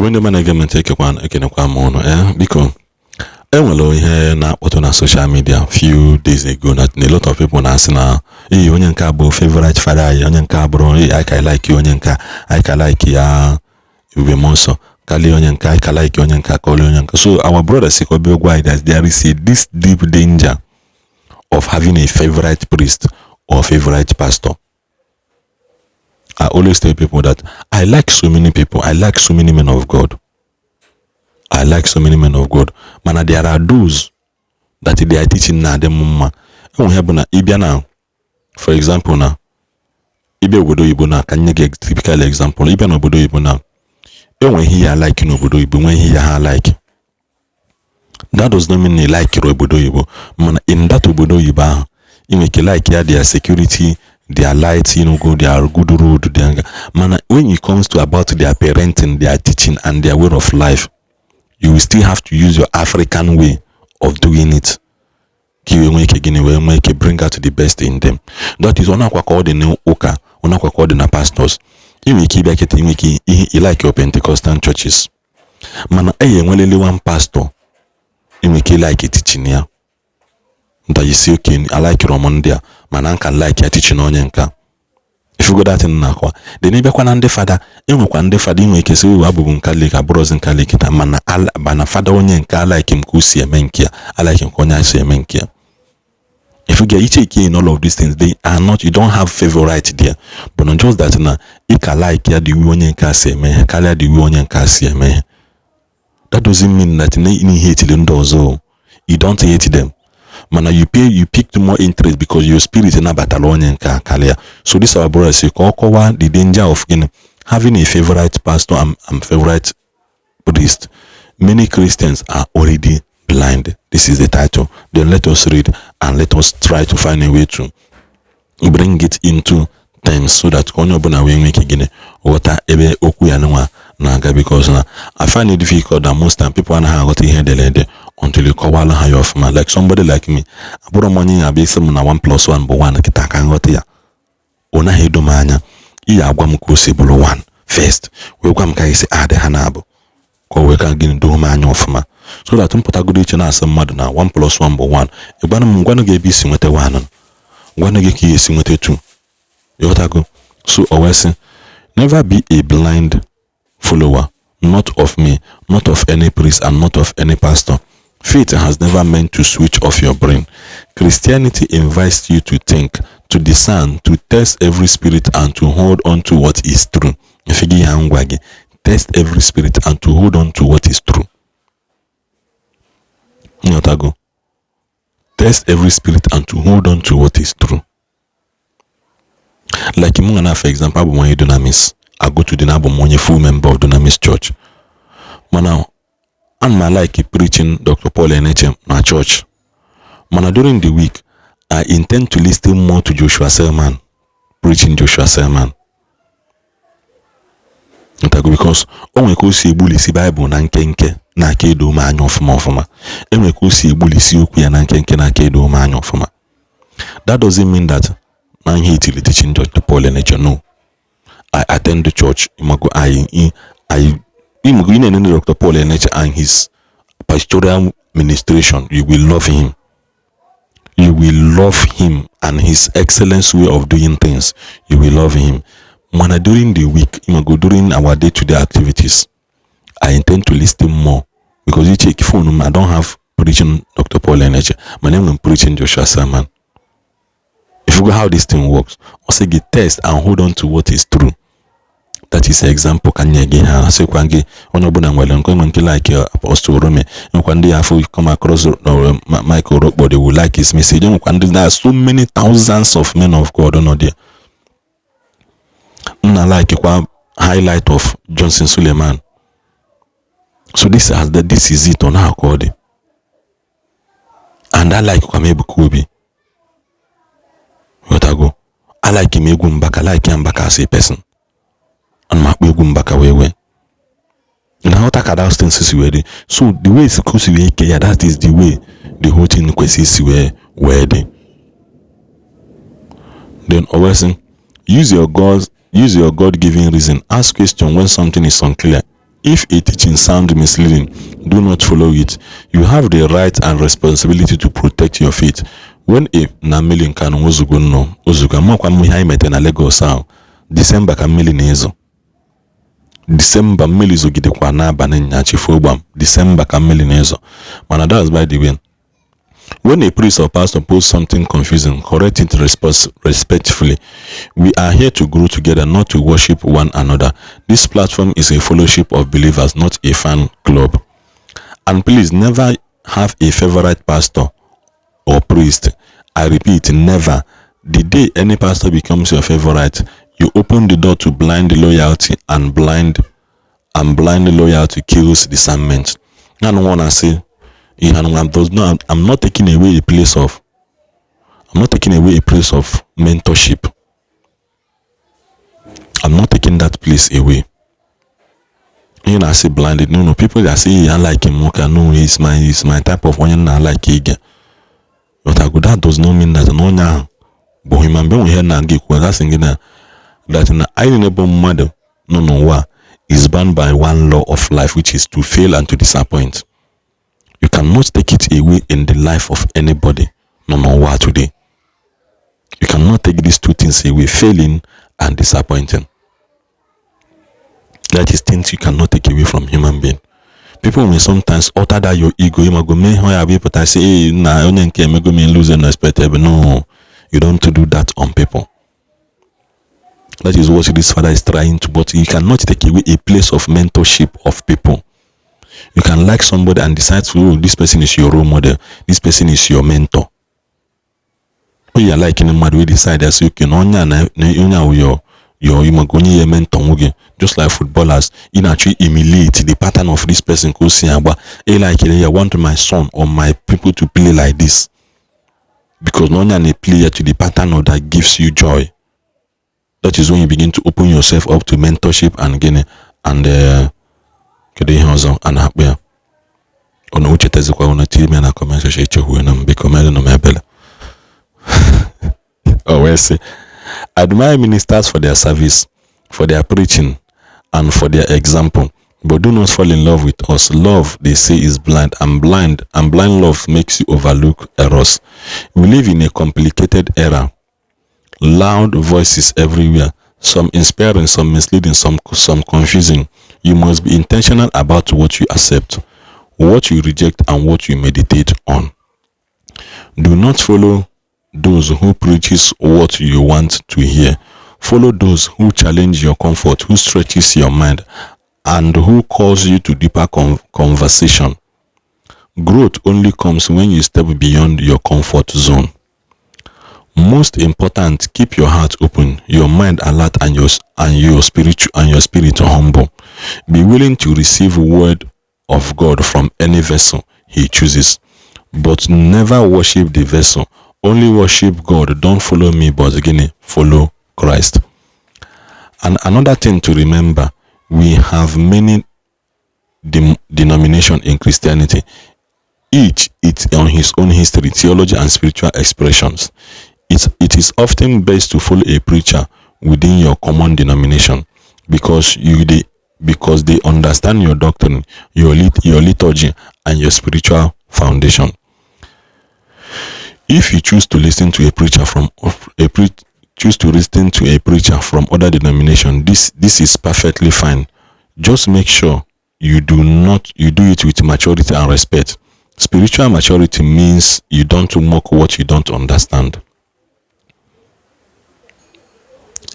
Igbo ndị mana gọọmenti ekenekwa m ọnụ biko enwere ihe na-akpọtụ na social media few days ago that a lot of people na-asị na onye nke bụ favorite father anyị, onye nke abụrụ I can like onye nke I can like ya Ebube Nsọ kali onye nke I can like onye nke kali onye nke. So our brother Sikobi Ogwai that there is this deep danger of having a favorite priest or favorite pastor. I always tell people that I like so many people. I like so many men of God. I like so many men of God. Man, there are those that they are teaching na them mama. We have na ibia now. For example now, ibe obodo Igbo na can you get typical example? Ibia na obodo Igbo now. When he like in obodo Igbo, when he like. That does not mean he like obodo Igbo. Man, in that obodo Igbo, you make like their security, their lights, go their good road, man. When it comes to about their parenting, their teaching, and their way of life, you will still have to use your African way of doing it. Bring out the best in them. That is one of the new oka, one of the pastors. You like your Pentecostal churches. Man, only one pastor. You make like a teaching here. That you see, okay, I like Roman there. Man, I can like your teaching on Yanka. If you go that in Nakwa, the neighbor can father, you can father, you make a say, Abun Kalika, bros and Kalikita, man, Bana father on Yanka, like him, Kusi, a menkia, I like him, Konya, say, menkia. If you get each in all of these things, they are not, you don't have favorite there. But not just that, na, Ika like ya, the Wonyanka, say, me, Kala, the Wonyanka, say, me. That doesn't mean that you hate them, though. You don't hate them. Man, you picked more interest because your spirit in a battalion and. So this our brother say the danger of having a favorite pastor and favorite priest. Many Christians are already blind. This is the title. Then let us read and let us try to find a way to bring it into terms so that we make again water ebe okuyanwa naga, because I find it difficult that most time people are not got here the lady until you call high off man. Like somebody like me, I put money I be some 1+1 but 1 kita kan got here. Ona hedo manya iya gwam ko sebulu 1 first. We gwam kai say ade hanabo. Ko we kan gin do manya off ma. So that mpota good each na some mad na 1+1 but 1. E gba na ngwa no ge bi si nwete 1. Ngwa no ge ki si nwete 2. So always never be a blind follower, not of me, not of any priest, and not of any pastor. Faith has never meant to switch off your brain. Christianity invites you to think, to discern, to test every spirit, and to hold on to what is true. Test every spirit and to hold on to what is true. Test every spirit and to hold on to what is true. Like for example, I'm Dunamis. I go to the Nabo full member of Dunamis Church. Now, and my like preaching Dr. Paul NHM, my church. During the week, I intend to listen more to Joshua Selman, preaching Joshua Selman. Because we could see bully si Bible na nkenke na kedo manyo fuma. And we could see bully si ukuya na nkenke na kedo manyo fuma. That doesn't mean that I'm here to teaching Dr. Paul NHM. No. I attend the church. In Dr. Paul NHM and his pastoral ministration, you will love him. You will love him and his excellent way of doing things. You will love him. During the week, during our day-to-day activities, I intend to listen more because you check phone. I don't have preaching Dr. Paul NHM. My name is preaching Joshua Salman. If you go how this thing works, also get test and hold on to what is true. That is an example. Can you get her? So when you like Apostle Rome, when they have come across Michael Rock, but they will like his message. There are so many thousands of men of God on there. Like a highlight of Johnson Suleiman. So this is it on our code. And I like Kwame Bukubi. What I go? I like him back. I like him back as a person. And my back away. Now take those things is ready. So the way it's supposed to be, that is the way the whole thing is ready. Then always use your God-given reason. Ask question when something is unclear. If a teaching sounds misleading, do not follow it. You have the right and responsibility to protect your faith. When a na mmiri nke anụ ozugo nnọọ ozugo amakwa m ihe anyị metere na Lagos ahụ Disemba ka mmiri na-ezo. Disemba mmiri zogidekwa n'abalị nyachifu ogbam. Disemba ka mmiri na-ezo. Mana that's by the way. When a priest or pastor posts something confusing, correct it respectfully. We are here to grow together, not to worship one another. This platform is a fellowship of believers, not a fan club. And please never have a favorite pastor or priest. I repeat, never. The day any pastor becomes your favorite, you open the door to blind loyalty, and blind loyalty kills discernment. I don't want to say, I'm not taking away a place of mentorship. I'm not taking that place away. You know, I say blinded. No, people that say, hey, I like him. Okay, no, he's my type of one. I like again. But that does not mean that no now. But human being here now get that's thinking that in I enable mother no is bound by one law of life, which is to fail and to disappoint. You cannot take it away in the life of anybody. No today. You cannot take these two things away, failing and disappointing. That is things you cannot take away from human being. People may sometimes utter that your ego. You might go, but I say, hey, nah, me losing respect. But no, you don't do that on people. That is what this father is trying to. But you cannot take away a place of mentorship of people. You can like somebody and decide, oh, this person is your role model. This person is your mentor. Oh, you are liking a man, we decide that you can your mentor. Just like footballers, you actually emulate the pattern of this person. I want my son or my people to play like this. Because no one play to the pattern of that gives you joy. That is when you begin to open yourself up to mentorship and gain and happy. Ono uche tezikwa una team na comment section chehu na mbiko mele no mebele. Oh, well, say, admire ministers for their service, for their preaching, and for their example. But do not fall in love with us. Love, they say, is blind, and blind love makes you overlook errors. We live in a complicated era. Loud voices everywhere. Some inspiring, some misleading, some confusing. You must be intentional about what you accept, what you reject, and what you meditate on. Do not follow those who preaches what you want to hear. Follow those who challenge your comfort, who stretches your mind, and who calls you to deeper conversation. Growth only comes when you step beyond your comfort zone. Most important, keep your heart open, your mind alert, and your spirit humble. Be willing to receive word of God from any vessel he chooses, but never worship the vessel. Only worship God. Don't follow me, but again, follow Christ. And another thing to remember, we have many denominations in Christianity. Each is on his own history, theology, and spiritual expressions. It is often best to follow a preacher within your common denomination because they understand your doctrine, your liturgy, and your spiritual foundation. If you choose to listen to a preacher from other denomination, this is perfectly fine. Just make sure you do it with maturity and respect. Spiritual maturity means you don't mock what you don't understand.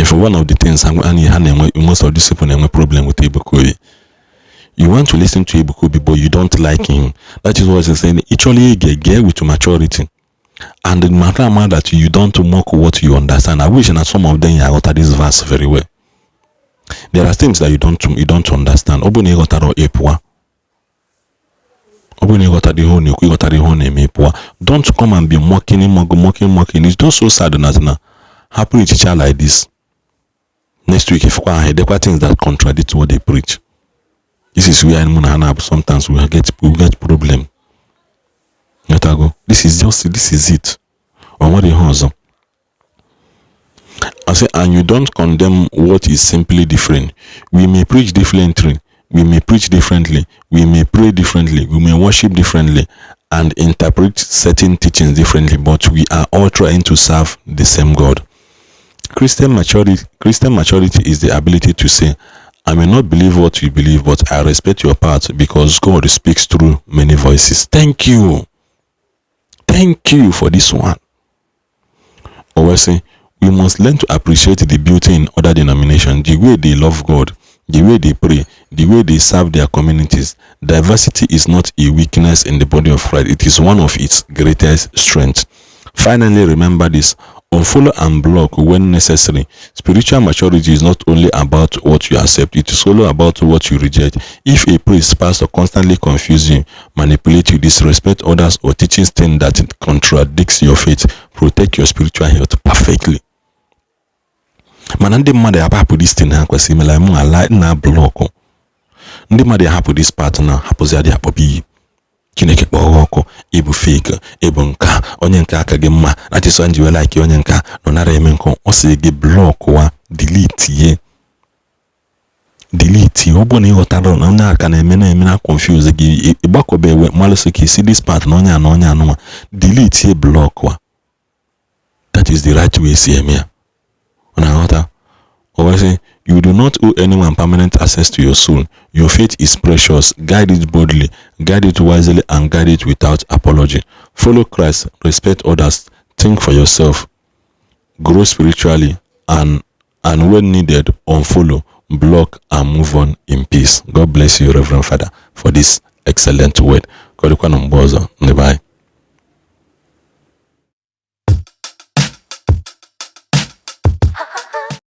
If one of the things most of these people have a problem with Igbo, you want to listen to Igbo, but you don't like him. That is what I'm saying. Actually, get with maturity. And the matter that you don't mock what you understand. I wish that some of them I got this verse very well. There are things that you don't understand. Don't come and be mocking. It's just so sad that happen to teacher like this. Next week, if there are things that contradict what they preach. This is where sometimes we get problem. This is it. Or what the I say, and you don't condemn what is simply different. We may preach differently, we may preach differently, we may pray differently, we may worship differently, and interpret certain teachings differently, but we are all trying to serve the same God. Christian maturity is the ability to say, I may not believe what you believe, but I respect your part because God speaks through many voices. Thank you. Thank you for this one. Or say, we must learn to appreciate the beauty in other denominations, the way they love God, the way they pray, the way they serve their communities. Diversity is not a weakness in the body of Christ. It is one of its greatest strengths. Finally, remember this. Unfollow and block when necessary. Spiritual maturity is not only about what you accept, it is also about what you reject. If a priest, pastor constantly confuse you, manipulate you, disrespect others, or teaches things that it contradicts your faith, protect your spiritual health perfectly. Mana ndị mmadụ hapụ this thing ha kwesịrị imela mụ ala na blọkụ. Ndị mmadụ hapụ this part na hapụzi adị akpọbi iyi. Chineke kpọọ ọkụ ịbụ fake, ịbụ nka, onye nke aka gị mma, that is why you like onye nka nọ nara eme nkọ, ọ sị gị block wa, delete ọ bụ na ịghọtara na onye aka na-eme na confuse gị, ịgbakọba ewe malụsị ka isi this part na onye anụnwa, delete block wa. That is the right way si eme ya. You do not owe anyone permanent access to your soul. Your faith is precious. Guide it boldly, guide it wisely, and guide it without apology. Follow Christ, respect others, think for yourself, grow spiritually, and when needed, unfollow, block, and move on in peace. God bless you, Reverend Father, for this excellent word. Bye.